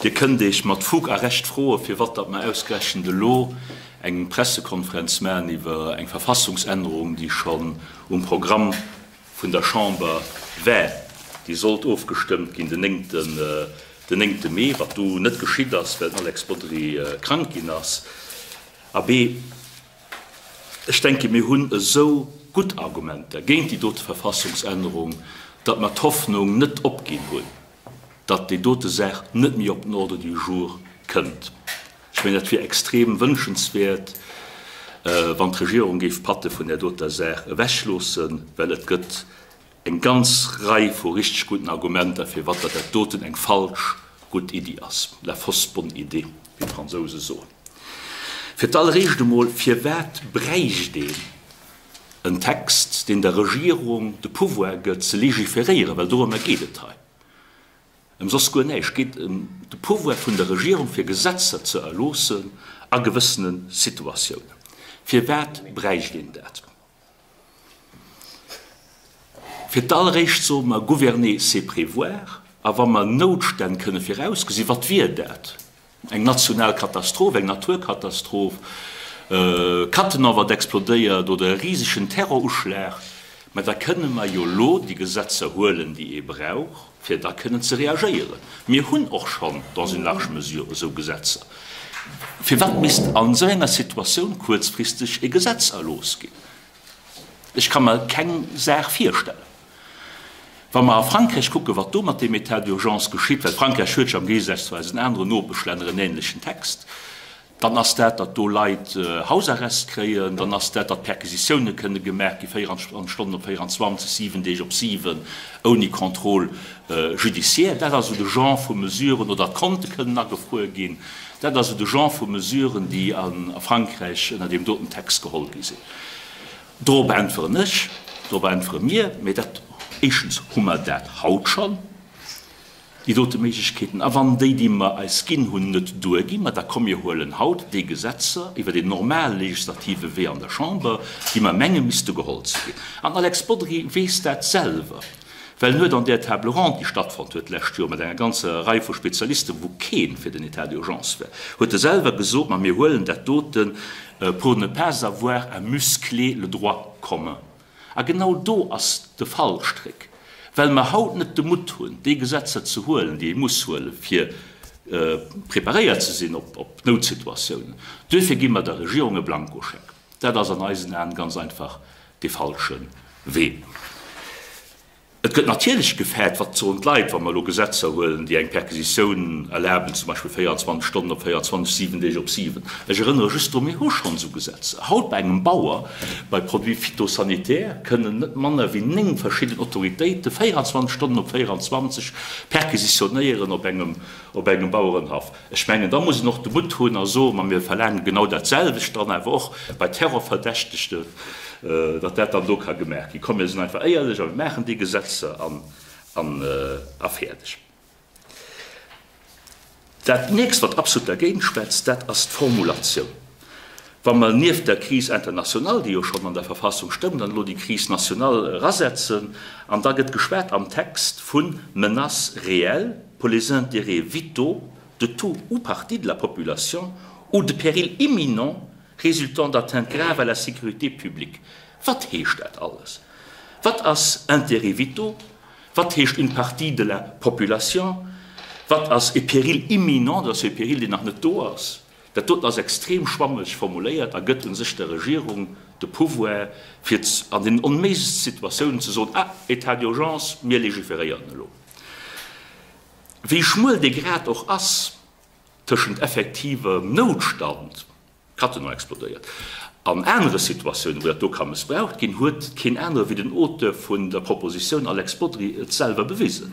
Dir kënnt Iech mat Fug a Recht froen, firwat datt mer ausgerechent elo eng Pressekonferenz maachen iwwer eng Verfassungsännerung, déi schonn um Programm vun der Chamber war. Déi sollt ofgestëmmt ginn den néngte Mee, wat du net geschitt ass, well den Alex Bodry krank ginn ass. Abee, ech denke mir hunn esou gutt Argumenter géint déi dote Verfassungsännerung, datt mer d'Hoffnung net opginn hunn, datt déi dote Saach net méi op den Ordre du jour kënnt. Ech mengen, dat wier extrem wënschenswäert, wann d'Regierung géif d'Patte vun där doter Saach ewechloossen, well et gëtt eng ganz Rei vu richteg gudden Argumenter, firwat datt dat doten eng falsch gutt Iddi ass, la fausse bonne idée, wéi d'Fransouse soen. Fir d'alleréischt emol, Firwat bräicht een en Text, deen der Regierung de Pouvoir gëtt ze légiféréieren, well dorëmmer geet et hei, ëm soss guer näischt, et geet ëm de Pouvoir vun der Regierung fir Gesetzer ze erloossen a gewëssene Situatiounen. Firwat bräicht een dat? Fir d'alleréischt soe mer, gouverner c'est prévoir, a wa mer Noutstänn kënne virausgesinn, wat wier dat? Eng national Katastroph, eng Naturkatastroph, Cattenom wat explodéiert oder e risegen Terroruschlag, mä da kënne mer jo elo déi Gesetzer huelen, déi ee brauch, fir da kënnen ze reagéieren. Mir hunn och schonn dans une large mesure esou Gesetzer. Firwat misst an esou enger Situatioun kuerzfristeg e Gesetz erlooss ginn? Ech ka mer keng Saach virstellen. Wa mer a Frankräich kucken, wat do mat deem État d'urgence geschitt, well Frankräich huet jo am Géigesaz zu eisen aneren Nopeschlänner en ähnlechen Text, dann ass dat, datt do Leit Hausarrest kréien, dann ass dat, datt Perquisitioune kënne gemaach gi 24 Stonnen op 24, 7 Deeg op 7, ouni Contrôle judiciaire. Dat ass esou de Genre vu Mesuren, oder datt Konte kënnen agefruer ginn. Dat ass esou de Genre vu Mesuren, déi a Frankräich ënner deem doten Text geholl gi sinn. Dorop äntweren ech, dorop äntwere mir, mee dat, éischtens hu mer dat haut schonn, déi dote Méiglechkeeten, a wann déi, déi mer eis ginn hunn, net duerginn, ma da komm mir huelen haut déi Gesetzer iwwer deen normale legislative Wee an der Chamber, déi mer menge misste geholl ze ginn. An den Alex Bodry weess dat selwer, well en huet an där Table ronde, déi stattfonnt huet d'lescht Joer mat enger ganzer Rei vu Spezialisten, wou kee fir den État d'urgence war, huet e selwer gesot, ma mir huelen dat doten, pour ne pas avoir à muscler le droit commun. A genau do ass de Fallstréck, well mer haut net de Mutt hunn, déi Gesetzer ze huelen, déi ee muss huelen, fir preparéiert ze sinn op Noutsituatiounen. Duerfir gi mer der Regierung e Blankoscheck. Dat ass an eisen Aen ganz einfach dee falsche Wee. Et gëtt natierlech gefäert, wat soen d'Leit, wa mer elo Gesetzer huelen, déi eng Perquisitioun erlaben, zum Beispill 24 Stonnen op 24, 7 Deeg op 7. Ech erënnere just drun, mir hu schonn esou Gesetzer. Haut bei engem Bauer, bei Produits phytosanitaires, kënnen net manner wéi 9 verschidden Autoritéite 24 Stonnen op 24 perquisitionéieren op engem, op engem Bauerenhaff. Ech mengen, da muss een och de Mutt hunn a soen, ma mir verlaange genau dat selwecht dann awer och bei Terrorverdächtegten, datt dat dann do ka gemaach ginn. Komm, mir sinn einfach éierlech a mir maachen déi Gesetzer an a fäerdeg. Dat nächst, wat absolut dergéint schwätzt, dat ass d'Formulatioun. Wa mer nieft der Crise internationale, déi jo schonn an der Verfassung stoung, dann elo déi Crise nationale erasetzen, an da gëtt geschwat am Text vu menaces réelles pour les intérêts vitaux de tout ou partie de la population ou de périls imminents résultant d'atteintes graves à la sécurité publique. Wat heescht dat alles? Wat ass intérêts vitaux? Wat heescht une partie de la population? Wat ass e péril imminent? Dat ass jo e Péril, deen nach net do ass. Dat doten ass extrem schwammeg formuléiert a gëtt u sech der Regierung de Pouvoir, fir an den onméiglechste Situatiounen ze soen, Ah, État d'urgence, mir légiféréieren elo. Wéi schmuel dee Grad och ass tëschent effektivem Noutstand, Cattenom explodéiert, an anere Situatiounen, wou dat do ka mëssbraucht ginn, huet keen anere wéi den Auteur vun der Propositioun, Alex Bodry, et selwer bewisen.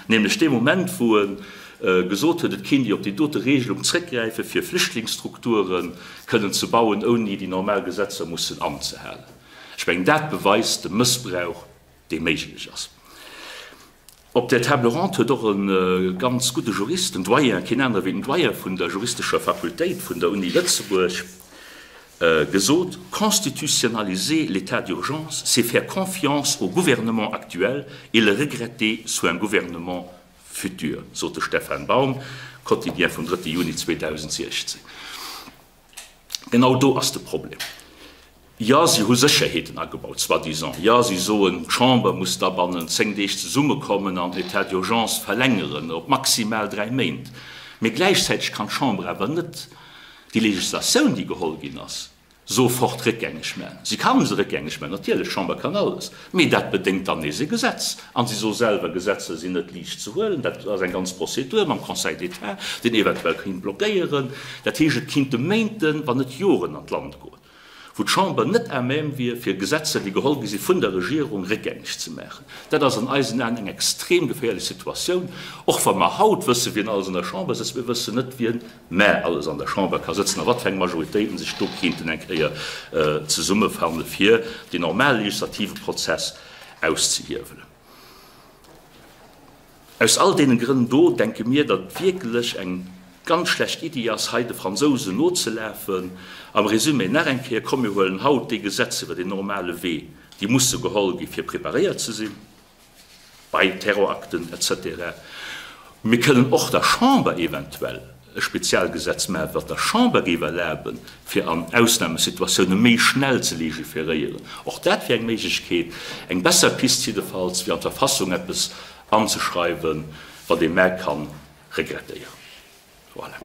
Nämlech dee Moment, wou e gesot huet, et kéint ee op déi dote Regelung zréckgräifen, fir Flüchtlingsstrukture kënnen ze bauen, ouni déi normal Gesetzer mussen anzehalen. Ech mengen, dat beweist de Mëssbrauch, dee méiglech ass. Op där Table ronde huet och e ganz gudde Jurist, den Doyen, keen anere wéi den Doyen vun der juristescher Fakultéit vun der Uni Lëtzebuerg, gesot, Constitutionnaliser l'état d'urgence, c'est faire confiance au gouvernement actuel et le regretter sous un gouvernement futur, sot de Stefan Baum. Quotidien vum 3. Juni 2016. Genau do ass de Problem. Jo, si hu Sécherheeten agebaut, soi-disant. Jo, si soen, d'Chamber muss da bannen 10 Deeg zesummekommen an den État d'urgence verlängeren op maximal 3 Méint. Mee gläichzäiteg kann d'Chamber awer net déi Legislatioun, déi geholl ginn ass, sofort réckgängeg maachen. Si kann se réckgängeg maachen, natierlech, d'Chamber kann alles, mee dat bedéngt dann nees e Gesetz. An si soe selwer, Gesetzer sinn net liicht ze huelen, dat ass eng ganz Prozedur mam Conseil d'État, deen eventuell kéint blockéieren. Dat heescht, et kinnte Méinten, wann net Joren an d'Land goen, wou d'Chamber net à même wier, fir Gesetzer, déi geholl gi si vun der Regierung, réckgängeg ze maachen. Dat ass an eisen Aen eng extrem geféierlech Situatioun, och wa mer haut wëssen, wien alles an der Chamber sëtzt. Mir wëssen net, wien mä alles an der Chamber ka sëtzen a wat fir eng Majoritéiten sech do kéinten eng Kéier zesummefanne fir deen normale legislative Prozess auszehiewelen. Aus all deene Grënn do denke mir, datt et wierklech eng ganz schlecht Iddi ass, hei de Fransousen nozelafen. Am Résumé nach eng Kéier, Komm mir huelen haut déi Gesetzer iwwer deen normale Wee, déi musse geholl gi fir preparéiert ze sinn bei Terrorakten et cetera. Mir kënnen och der Chamber eventuell e Spezialgesetz maachen, wat der Chamber géif erlaben, fir an Ausnahmesituatioune méi schnell ze legiferéieren. Och dat wier eng Méiglechkeet, eng besser Pist jiddefalls, wéi an d'Verfassung eppes anzeschreiwen, wat ee mä ka regrettéieren. Voilà.